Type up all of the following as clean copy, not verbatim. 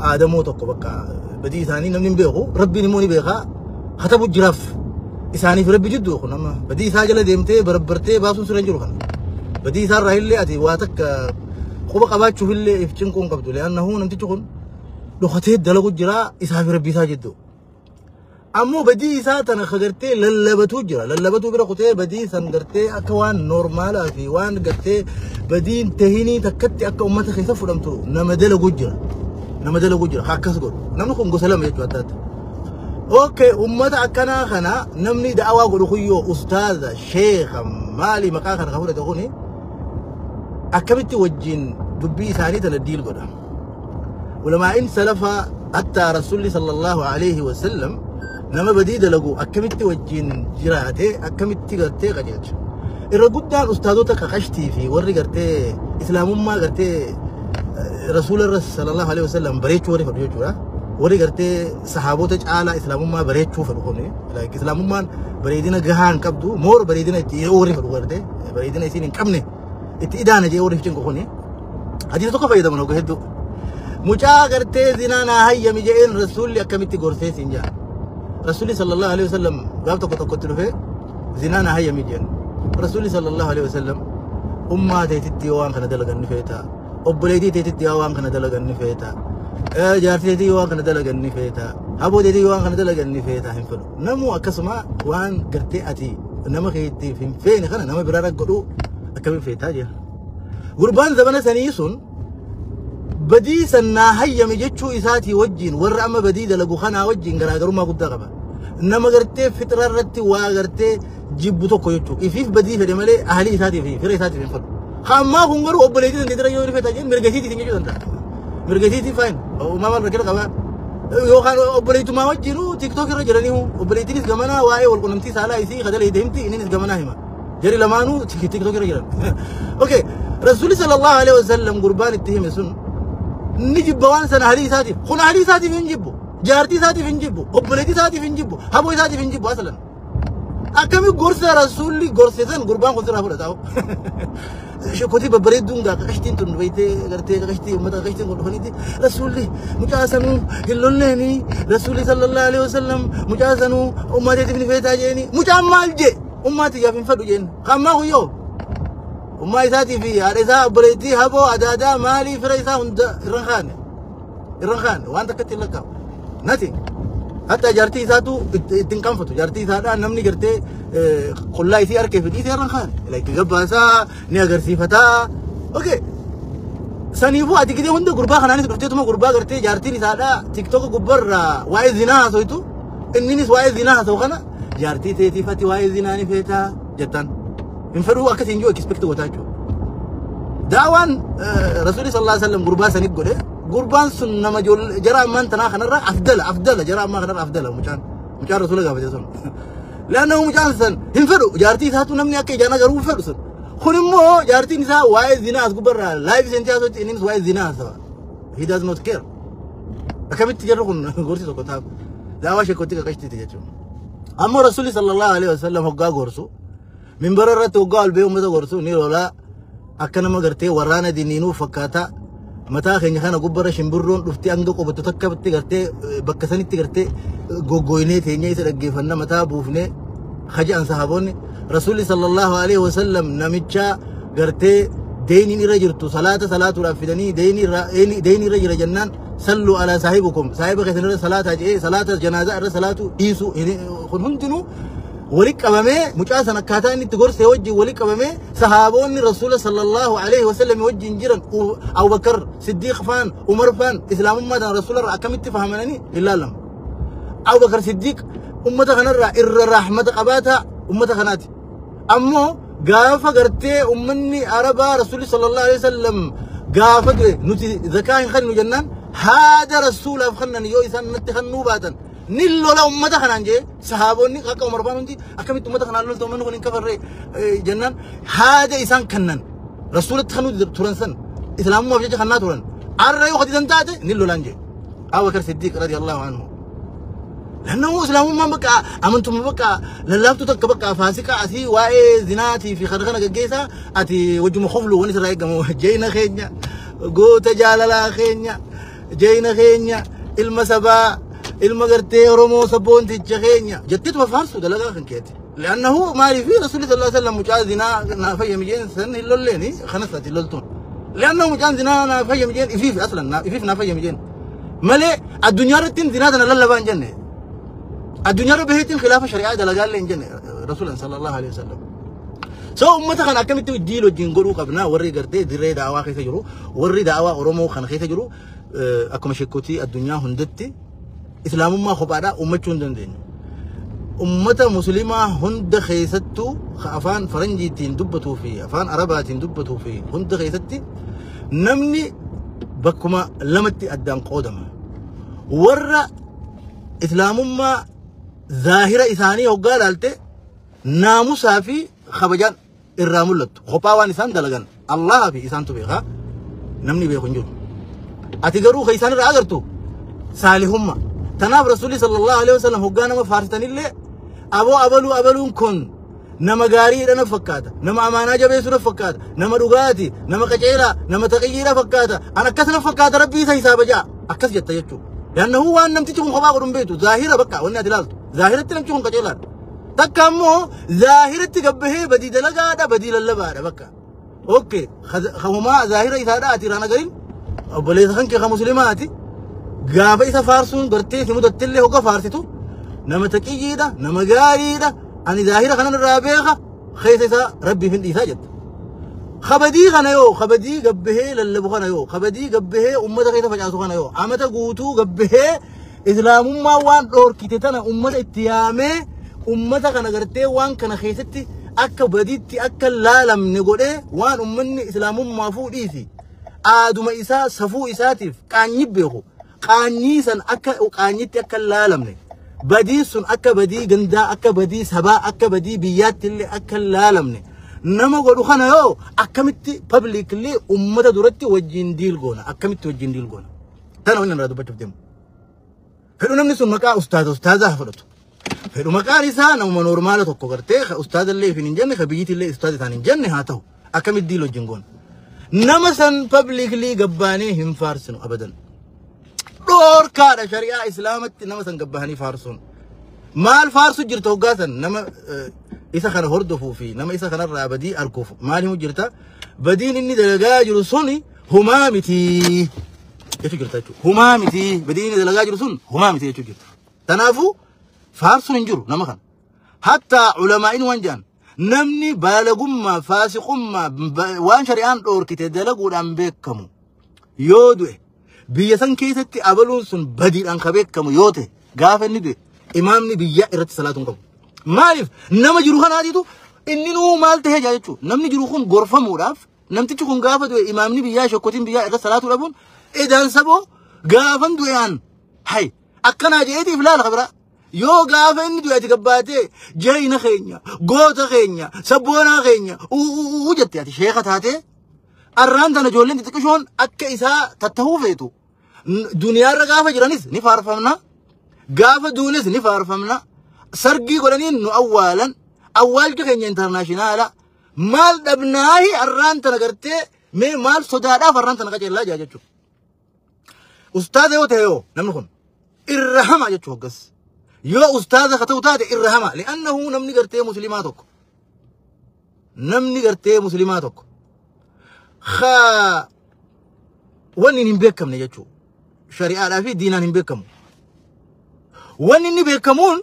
Aadamoo tokko bakka badii isaanii namni hin beeku, Rabbiin immoo ni beeka. Katabu jiraaf isaaniif Rabbi jidduu kun amma badii isaa jala deemtee barbartee baasuun sirra hin jiru kana. Badii isaarraa illee ati waa takka quba qabaachuuf illee if cinquu hin qabdu. Le'annahu namtichi kun dhokatee dalagu jira isaaf Rabbi isaa jidduu. Ammoo badii isaa tana gartee lallabatuu jira. Lallabatuu bira kutee badii san gartee akka waan noormaalaa fi waan gartee badiin tahinii takkatti akka uummata keessa fudhamtu nama dalagu jira. Nama dalagu jira. Akkas godhu. Namni kun gosa lama jechuudha adda adda. Okay, uummata akkanaa kana namni da'awaa godhu kuyyoo ustaaza, sheekha, maali maqaa kana kan fudhate kuni akkamitti wajjin dubbii isaanii tana deal godha. Ulamaa'in salafaa hatta Rasuulli sallallahu alaihi wasallam nama badii dalagu akkamitti wajjin jiraate, akkamitti gartee qajeelcha. Irra guddaan ustaazota qaqashtii fi warri gartee islaamummaa gartee Rasuula irra sallallahu alaihi wasallam bareechuu warri fedhu jechuudha. Warri gartee sahaabota caalaa islaamummaa bareechuu fedhu kuni like islaamummaan bareedina gahaa hin qabdu, moor bareedina itti yeroo warri fedhu gartee bareedina isiin hin qabne itti idaana jee warri cinqu kuni hadiisa tokko fayyadaman hogga hedduu. Mucaa gartee zinaa naa hayyami jedheen Rasuulli akkamitti gorsee siin jaa. Rasuulli sallallahu alaihi wasallam gaaf tokko tokkotti dhufee zinaa naa hayyami jedhan. Rasuulli sallallahu alaihi wasallam ummaa teetitti yoo waan kana dalagan ni feeta. Obboleettii teetitti yoo waan kana dalagan ni feeta. Jaartii teetii yoo waan kana dalagan ni feeta. Haboo teetii yoo waan kana dalagan ni feeta hin fedhu. Namuu akkasuma waan gartee ati nama keetiif hin feene kana nama biraa godhuu akkamiin feetaa jira. Gurbaan zamana sanii sun badii san naa hayyame jechuu isaatii wajjin warra amma badii dalagu kanaa wajjin garaagarummaa guddaa qaba. Nama gartee fixira irratti waa gartee jibbu tokko jechuudha. Ifiif badii fedhe malee ahalii isaatiif fi fira isaatiif hin fedhu. Hammaa kun garuu obboleettii dandeettii yoo fedha jeen mirga isiitiin jechuu danda'a. Mirga isiitiin fine uumamaan rakkina qaba. Yookaan obboleettumaa wajjinuu TikTok irra jiranii obboleettiinis gamanaa waa'ee walqunnamtii saalaa isii kadalee deemti inninis gamanaa hima. Jari lamaanuu TikTok irra jiran. Okay, Rasuulli sallallahu alaihi wasallam gurbaan itti hime sun ni jibba waan sana ahalii isaatiif. Kun ahalii isaatiif hin jibbu. Jaartii isaatiif hin jibbu. Obboleettii isaatiif hin jibbu. Haboo isaatiif hin jibbu asalan. Akkami gorsa Rasuulli gorse san gurbaan kun sirraa fudhata. Sheekotii babbareedduun gaa qaqashtiin tun beektee gartee qaqashtii uummata qaqashtiin kun dhufaniiti Rasuulli mucaa sanuu hin lolleeni, Rasuulli sallallahu alaihi wasallam mucaa sanuu ummateetiif ni feetaa jeeni. Mucaan maal jee? Ummaatiif hin fedhu jeen. Kammaa kuyyoo ummaa isaatii fi haadha isaa, obboleettii, haboo, adaadaa, maalii, fira isaa hunda irra kaane, irra kaane, waan takkatti hin lakkaa'u. Nothing. Hatta jaartii isaatu ittiin qaanfatu. Jaartii isaadhaa namni gartee qullaa isii harkee fi dhiisee irra kaane. Like gabbaasaa ni agarsiifataa. Okay. Saniifuu ati gidee hunda gurbaa kanaanis dhufteetuma gurbaa gartee jaartiin isaadhaa TikTok gubbarraa waa'ee zinaa haasoitu inninis waa'ee zinaa haasa'u kana jaartii teetiif ati waa'ee zinaa ni feetaa jettaan. Hin fedhuu akkasiin jiru expect gootaa jechuudha. Daawaan Rasuulli sallallahu alaihi wasallam gurbaa sanit godhe, gurbaan sun nama jara ammaan tanaa kanarra afdala, afdala jara ammaa kanarra afdala mucaan Rasuula gaafate sun. Laanna mucaan san hin fedhu jaartii isaatu namni akka ijaan agaruu hin fedhu sun. Kun immoo jaartiin isaa waa'ee zinaa as gubbarraa live seentii haasawatti innis waa'ee zinaa haasawa. He does not care. Akkamitti jarri kun gorsi tokko taa'u. Daawaa sheekotti qaqashtiiti jechuudha. Ammoo Rasuulli sallallahu alaihi wasallam hoggaa gorsu minbara irratti hoggaa ol ba'ee uummata gorsu ni lolaa akka nama gartee waraana diniinuu fakkaata. Mataa keenya kana gubbarra shimbirroon dhuftee hanga qubattu takkatti gartee bakka sanitti gartee goggoynee teenyee isa dhaggeeffanna mataa buufnee haja'an sahaboonni. Rasuulli sallallahu alaihi wasallam namicha gartee deeniin irra jirtu salaata salaatuudhaaf fidanii deeni irra jira jennaan sallu ala saahibukum saahiba keessan irra salaataa jedhee salaata janaazaa irra salaatu dhiisu kun hundinuu wali qabamee mucaa san akkaataa inni itti gorsee wajjin wali qabamee sahaabonni Rasuula sallallahu alaihi wasallam wajjin jiran Abubakar Siddiiq faan, Umar faan islaamummaa tana Rasuula irraa akkamitti fahamanii hin laallamu. Abubakar Siddiiq ummata kanarraa irra rahmata qabaataa ummata kanaati. Ammoo gaafa gartee ummanni Arabaa Rasuulli sallallahu alaihi wasallam gaafa du'e nuti zakaa hin kennu jennaan haada Rasuulaaf kennan yoo isaan natti kennuu baatan ni lola ummata kanaan jee sahaabonni akka Umar faan hundi akkamitti ummata kanaan lolta, ummanni kun hin kafarre jennaan haada isaan kennan Rasuulatti kennuu turan san islaamummaaf jecha kennaa turan arra yoo hadisan taate ni lolaan jee Abubakar Siddiiq radiyallahu anhu. Lannoo islaamummaan bakka amantummaa bakka lallaaftuu takka bakka faasiqa asii waa'ee zinaatii fi kana kana gaggeessaa ati wajjuma koflu wani sirraa eegamu jeena keenya goota jaalalaa keenya Jeyna keenya ilma sabaa ilma gartee Oromoo sabboonticha keenya jetteetuma faarsu dalagaa kan keeti. لأنه ما في رسول الله صلى الله عليه وسلم مجاز زنا نافية مجين سن اللوليني خنسة اللولتون لأنه مجاز زنا نافية مجين إفيف أصلا إفيف نافية مجين ملي الدنيا رتين زنا للا بان جنة الدنيا ربهتين خلاف الشريعة دلقال لين جنة رسول صلى الله عليه وسلم. سو أمتا خان أكمل تجيل وجين قرو قبنا وري قرتي دري دعوة خيسة جرو وري دعوة أورمو خان خيسة جرو أكما شكوتي الدنيا هندتي إسلام ما خبارة أمتشون دندين أمة مسلمة هند خيستو أفان فرنجيتين دبتو في أفان عرباتين دبتو في هند خيستي نمني بكما لمتي أدان قودما ورا إسلام ما ظاهرة إساني وقال ألتي ناموسا في خبجان الرامولت خباوان إسان دلغان الله في إسان تبيغا نمني بيخنجون أتقروا خيسان الرأغرتو سالهما تناب رسولي صلى الله عليه وسلم هقانا ما فارستني اللي أبو أبلو أبلون كن نما غاري أنا فكاتا نما أمانة جبيسو فكاتا نما رغاتي نما قجيرا نما تغييرا فكاتا أنا كسر فكاتا ربي سيساب جاء أكس جت يجو لأنه هو أن نمتيكم خبا قرن بيتو ظاهرة بكا وانا دلالتو ظاهرة تنمتيكم قجيرا تكامو ظاهرة تقبه بدي دلقادا بدي للبادا بكا أوكي خهما ظاهرة إثارة أتيرانا قرين أبوليس خنكي خمسلماتي gaafa isa faarsuun gartee si mudattillee hogga faarsitu nama taqiyyiidha nama gaariidha ani zaahira kanan irraa beeka keessa isaa rabbiif hin dhiisaa jetta. Kabadii kana yoo kabadii gabbahee lallabu kana yoo kabadii gabbahee ummata keessa facaasu kana yoo amata guutuu gabbahee islaamummaa waan dhoorkite tana ummata itti yaamee ummata kana gartee waan kana keessatti akka badiitti akka laalamne godhee waan ummanni islaamummaa fuudhiisi aaduma isaa safuu isaatiif qaanyi beeku. Qaanyii san akka qaanyitti akka laalamne badiin sun akka badii gandaa akka badii sabaa akka badii biyyaatti illee akka laalamne nama godhu kana yoo akkamitti publicly ummata duratti wajjin diil goona akkamitti wajjin diil goona tana wanni irraa dubbachuuf deemu. Fedhu namni sun maqaa ustaaza ustaazaa haa fudhatu. Fedhu maqaan isaa namuma normaala tokko gartee ustaaza illee ifin hin jenne ka biyyitti illee ustaaza isaan hin jenne haa ta'u akkamitti diil wajjin goona. Nama san publicly gabbaanee hin faarsinu abadan. Dhorkaadha shari'aa islaamatti nama san gabbahanii faarsuun. Maal faarsu jirta hoggaa san nama isa kana hordofuu fi nama isa kanarraa badii arguuf maal himu jirta? Badiin inni dalagaa jiru suni humaa miti jechuu jirta jechuudha. Humaa miti badiin inni dalagaa jiru sun humaa miti jechuu jirta. Kanaafuu faarsuun hin jiru nama kana. Hattaa ulamaa'in waan jedhan namni baalagummaa faasiqummaa waan shari'aan dhoorkite dalaguudhaan beekamu yoo du'e biyya san keessatti abaluun sun badiidhaan ka beekamu yoo ta'e gaafa inni du'e imaamni biyya irratti salaatuun qabu. Maaliif nama jiru kanaatiitu inni nuu maal ta'ee jaa jechuudha. Namni jiru kun gorfamuudhaaf namtichi kun gaafa du'e imaamni biyyaa shokkotiin biyyaa irratti salaatuu dhabuun edaan saboo gaafan du'ean hay akkanaa je'eetiif laala kabira. Yoo gaafa inni du'e ati gabbaatee jayina keenya goota keenya sabboonaa keenya uu jette ati sheeka taatee arraan tana ijoolleen xixiqqishoon akka isaa tattahuu feetu. Duniyaarra gaafa jiranis ni faarfamna gaafa duunis ni faarfamna sargii godhaniin nu awwaalan awwaalchi keenya intarnaashinaala maal dhabnaahi arraan tana gartee mee maal sodaadhaaf arraan tana qaceellaa jaa jechuudha. Ustaaza yoo ta'e yoo namni kun irra hamaa jechuu hoggas yoo ustaaza ka ta'u taate irra hamaa li'annahu namni gartee musliimaa tokko namni gartee musliimaa tokko wanni hin beekamne jechuudha. Shari'aadhaa fi diinaan hin beekamu. Wanni inni beekamuun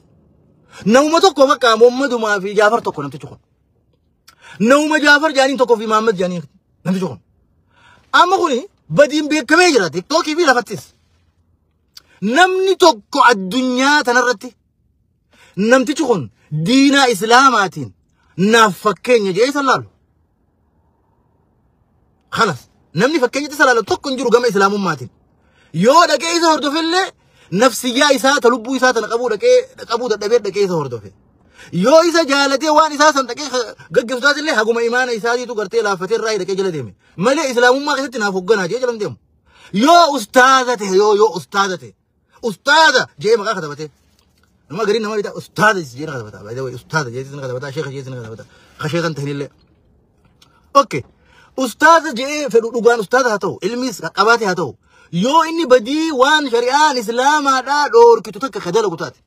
nama tokko bakka Muhammadumaa fi Jaafar tokko namtichi kun. Nama Jaafar jaaniin tokkoo fi Muhammad jaaniin namtichi kun. Amma kuni badiin beekamee jira tiktookii fi lafattis. Namni tokko addunyaa tanarratti namtichi kun diinaa islaamaatiin naaf fakkeenya jedhee isa laalu. Khalas namni fakkeenyatti isa laalu tokko hin jiru gama islaamummaatiin. Yoo dhaqee isa hordofellee nafsiyyaa isaa ta lubbuu isaa tana qabuu dhaqee qabuu dadhabee dhaqee isa hordofe. Yoo isa jaalatee waan isaa san dhaqee gaggeessu taatillee haguma imaana isaatiitu gartee laaffatee irraa dhaqee jala deeme. Malee islaamummaa keessatti naaf hoogganaa jee jala hin deemu. Yoo ustaaza ta'e yoo ustaaza ta'e ustaaza jee maqaa katabatee. Nama gariin nama bitaa ustaaza jee katabataa. By the way ustaaza jee sin katabataa sheekha jee sin katabataa. Ka sheekhan tahinillee. Okay. Ustaaza jee fedhu dhugaan ustaaza haa ta'u ilmiis qabaate haa ta'u. Yoo inni badii waan shari'aan islaamaadhaa dhoorkitu takka ka dalagu taate.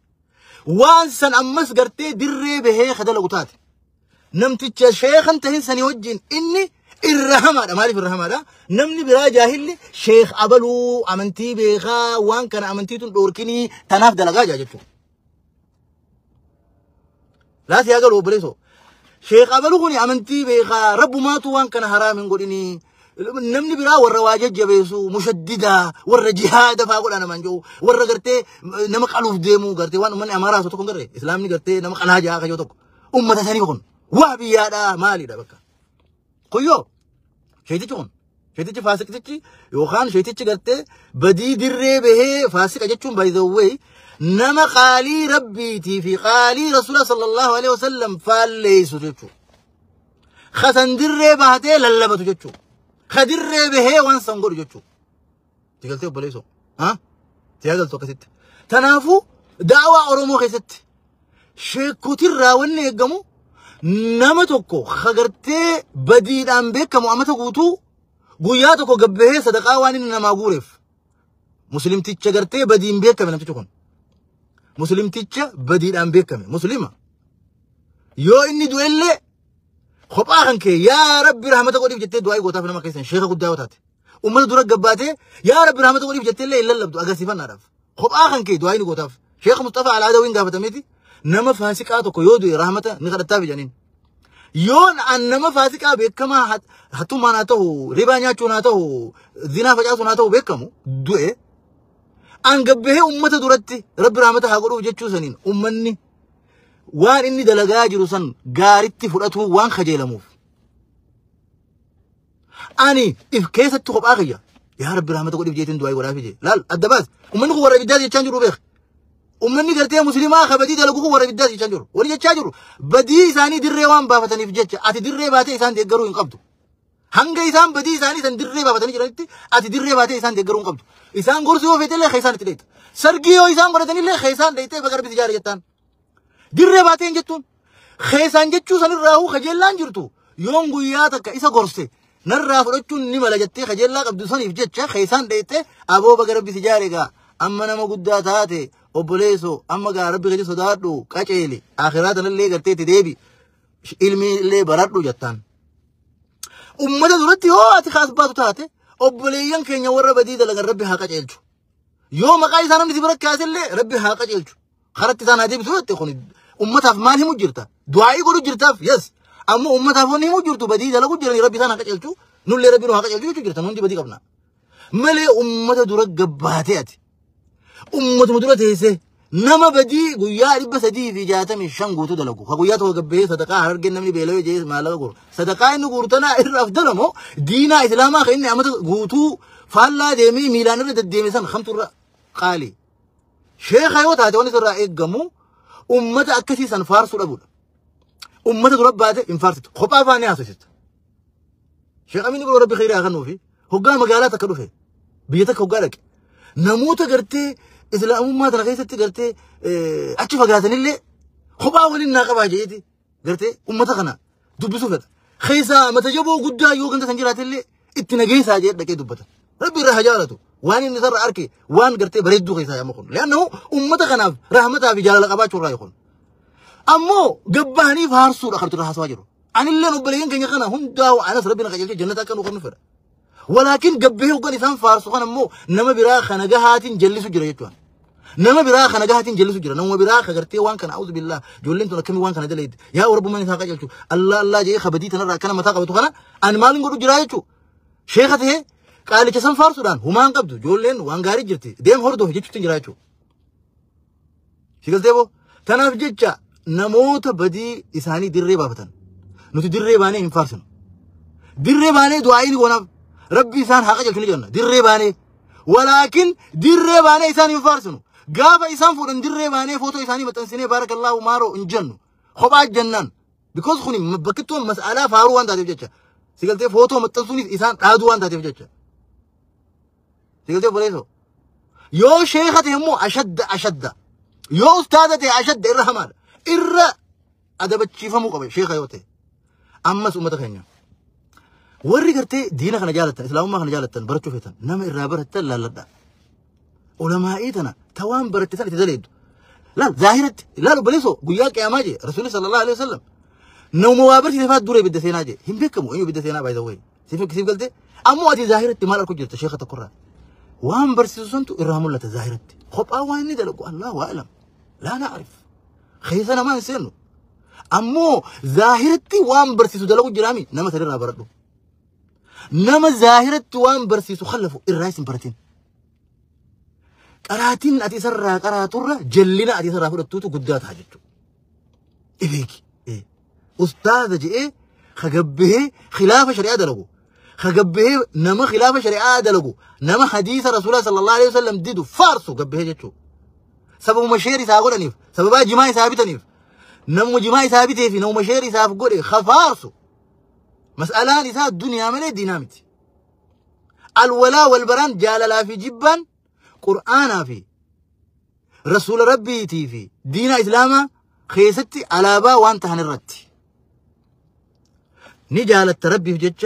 Waan san ammas gartee dirree bahee ka dalagu taate. Namticha sheekan tahin sanii wajjin inni irra hamaadha. Maaliif irra hamaadha? Namni biraa jaahilli sheekh abaluu amantii beekaa waan kana amantiitun dhoorkinii tanaaf dalagaa jaa jechuudha. Laati yaa galu obboleessoo. Sheekh abaluu kun amantii beekaa rabbumaatu waan kana haraam hin godhinii. Namni biraa warra waa jajjabeessu mushaddidaa warra jihaada faa godha namaan jiru warra gartee nama qaluuf deemu gartee waan uummanni amaaraa tokko hin garree islaamni gartee nama qalaa jaa kayyoo tokko uummata sanii kun waa biyyaadhaa maalidha bakka. Kuyyoo sheetichi kun sheetichi faasiqtichi yookaan sheetichi gartee badii dirree bahee faasiqa jechuun by the way nama qaalii rabbiitii fi qaalii rasuula sallallahu alaihi wasallam faalleessu jechuudha. Kasan dirree baatee lallabatu jechuudha. Kadirree bahee waan san godhu jechuudha. Tigaltee obboleessoo. Tiyagaltu akkasitti. Kanaafuu daawaa Oromoo keessatti sheekotirraa wanni eegamu nama tokko hagartee badiidhaan beekamu amata guutuu guyyaa tokko gabbahee sadaqaa waan inni namaa guureef muslimticha gartee badiin beekame namtichi kun. Muslimticha badiidhaan beekame muslima. Yoo inni du'ellee kophaa kan kee yaa rabbi rahmata godhiif jettee du'aa gootaaf nama keessan sheeka guddaa yoo taate. Uummata dura gabbaatee yaa rabbi rahmata godhiif jettee illee hin lallabdu agarsiifannaadhaaf. Kophaa kan kee du'aa inni gootaaf. Sheekh Mustafaa Alaadawiin gaafatameeti nama faasiqaa tokko yoo du'e rahmata ni kadhattaaf jedhaniin. Yoo an nama faasiqaa beekamaa hattummaan haa ta'u ribaa nyaachuun haa ta'u zinaa facaasuun haa ta'u beekamu du'e an gabbahee uummata duratti rabbi rahmata haa godhuuf jechuu saniin uummanni waan inni dalagaa jiru san gaaritti fudhatu waan kajeelamuuf. Ani if keessatti kophaa kiyya yaa rabbi rahmata godhiif jeetiin du'aa godhaaf jee laal adda baas uummanni kun warra ibiddaa jechaa jiru beek. Uummanni gartee musliimaa ka badii dalagu kun warra ibiddaa jechaa jiru. Wali jechaa jiru badii isaanii dirree waan baafataniif jecha ati dirree baatee isaan deeggaruu hin qabdu. Hanga isaan badii isaanii san dirree baafatanii jiranitti ati dirree baatee isaan deeggaruu hin qabdu. Isaan gorsuu yoo feetellee keessaan itti dheeyta. Sargii yoo isaan godhatanillee keessaan dheeytee baga rabbi ijaare jettaan. Dirree baatee hin jettuun. Keessaan jechuu sanirraa kajeellaan jirtu. Yoon guyyaa takka isa gorse narraa fudhachuun ni mala jettee kajeellaa qabdu saniif jecha keessaan dheeytee aboo baga rabbi ijaare gaa amma nama guddaa taate obboleessoo amma gaa rabbi keessa sodaadhu qaceeli akhiraa tanallee gartee itti deebi ilmi illee baradhu jettaan. Uummata duratti yoo ati kaas baatu taate obboleeyyan keenya warra badii dalagan rabbi haa qaceelchu. Yoo maqaa isaa namni si bira kaasellee rabbi haa qaceelchu. Karatti isaan haa deebisu jette kun uummataaf maal himu jirta? Du'aa'ii godhu jirtaaf yes. Ammoo uummataaf wanni himu jirtu badii dalagu jiranii rabbi isaan haa qaceelchu. Nullee rabbi nu haa qaceelchu jechuu jirta hundi badii qabna. Malee uummata dura gabbaatee ati. Uummatuma dura teessee nama badii guyyaa 365 guutuu dalagu. Ka guyyaa tokko gabbahee sadaqaa harargeen namni beelawee jee maallaqa guuru. Sadaqaa inni guuru tanaa irra afdalamoo diinaa islaamaa kan inni amata guutuu faallaa deemee miilaan irra deddeeme san kamtu irra qaali. Sheekha yoo taate wanni sirraa eeggamu uummata akkasii san faarsuu dhabuudha. Uummata dura baate hin faarsitu. Kophaa faanii haasofsitu. Sheekh Amiin Ibroo rabbi khayrii haa kennuufi hoggaa magaalaa takka dhufe biyya takka hoggaa dhaqe namoota gartee islaamummaa tana keessatti gartee achi fagaatanillee kophaa waliin naa qabaa jeeti gartee uummata kana dubbisuu fedha. Keessaa mata jaboo guddaa yoo ganda san jiraatillee itti nageessaa jee dhaqee dubbata. Rabbi irraa haa jaalatu. Waan inni isarra arke waan gartee bareedduu keessaa yaama kun. Leannahu uummata kanaaf rahmataa fi jaalala qabaachuu irraa kun. Ammoo gabbaanii faarsuudha kan irraa haasawaa jiru. Anilleen obboleeyyan keenya kana hundaa'u anas rabbi na qajeelchee jannata akka nu kennu fedha. Walaakin gabbahee hoggan isaan faarsu kan ammoo nama biraa kana gahaatiin jallisu jira jechuudha. Nama biraa kana gahaatiin jallisu jira. Nama biraa ka gartee waan kana auzu billah ijoolleen tun akkamii waan kana dalaydde. Yaa rabbumaan isaa qajeelchu. Allah Allah jedhee kabadii tanarraa akkana mataa qabatu kana ani maaliin godhu jira jechuudha. Sheeka ta'ee qaalicha san faarsuudhaan humaan qabdu ijoolleen waan gaarii jirti. Deem hordofi jechuutti jira jechuudha. Sigaltee boo tanaaf jecha namoota badii isaanii dirree baafatan. Nuti dirree baanee hin faarsinu. Dirree baanee du'aa inni goonaaf. Rabbi isaan haa qajeelchu ni jenna. Dirree baanee. Walaakin dirree baanee isaan hin faarsinu. Gaafa isaan fuudhan dirree baanee footoo isaanii maxxansinee baarakallaahu maaroo hin jennu. Kophaa jennaan. Because kuni bakkittuun mas'alaa faaruu waan taateef jecha. Sigaltee footoo maxxansuunis isaan dhaaduu waan taateef jecha. Sigaltee obboleessoo. Yoo sheeka ta'e immoo ashadda ashadda. Yoo ustaaza ta'e ashadda irra hamaadha. Irra adabachiifamuu qaba sheeka yoo ta'e. Ammas uummata keenya. Warri gartee diina kana jaalattan, islaamummaa kana jaalattan barachuu feetan, nama irraa barattan laalladha. Ulamaa'ii tana tawaan baratte san itti daleeddu. Laal zaahiratti laal obboleessoo guyyaa qiyaamaa jee Rasuulli sallallahu alaihi wasallam nama waa barsiise fa'aa dura ibidda seenaa jee hin beekamu eenyu ibidda seenaa baay'ee wayii. Siif galtee ammoo ati zaahiratti maal argu jirta sheekha tokkorraa. Waan barsiisu santu irraa mul'ata zaahiratti. Kophaa waan inni dalagu Allahu a'lam. Laa na'arif. Keessa namaa hin seennu. Ammoo zaahiratti waan barsiisu dalagu jiraami nama sanirraa baradhu. Nama zaahiratti waan barsiisu khallafu irraa isin baratin. Qaraatiin ati isarraa qaraaturra jallina ati isarraa fudhattuutu guddaa ta'a jechuudha. Ibeeki. Ustaaza je'ee hagabbehee khilaafa shari'aa dalagu. Hagabbehee nama khilaafa shari'aa dalagu. Nama hadiisa rasuulaa sallallahu alaihi wasallam didu faarsu gabbehee jechuudha. Sababuma sheer isaa godhaniif, sababaa jimaa isaa bitaniif, namuma jimaa isaa bitee fi namuma sheer isaaf godhe hafaarsu. Mas'alaan isaa duniyaa malee diinaa miti. Alwalaa wal baraan jaalalaa fi jibbaan qur'aanaa fi rasuula rabbiitii fi diina islaamaa keessatti alaabaa waan tahan irratti. Ni jaalatta rabbiif jecha.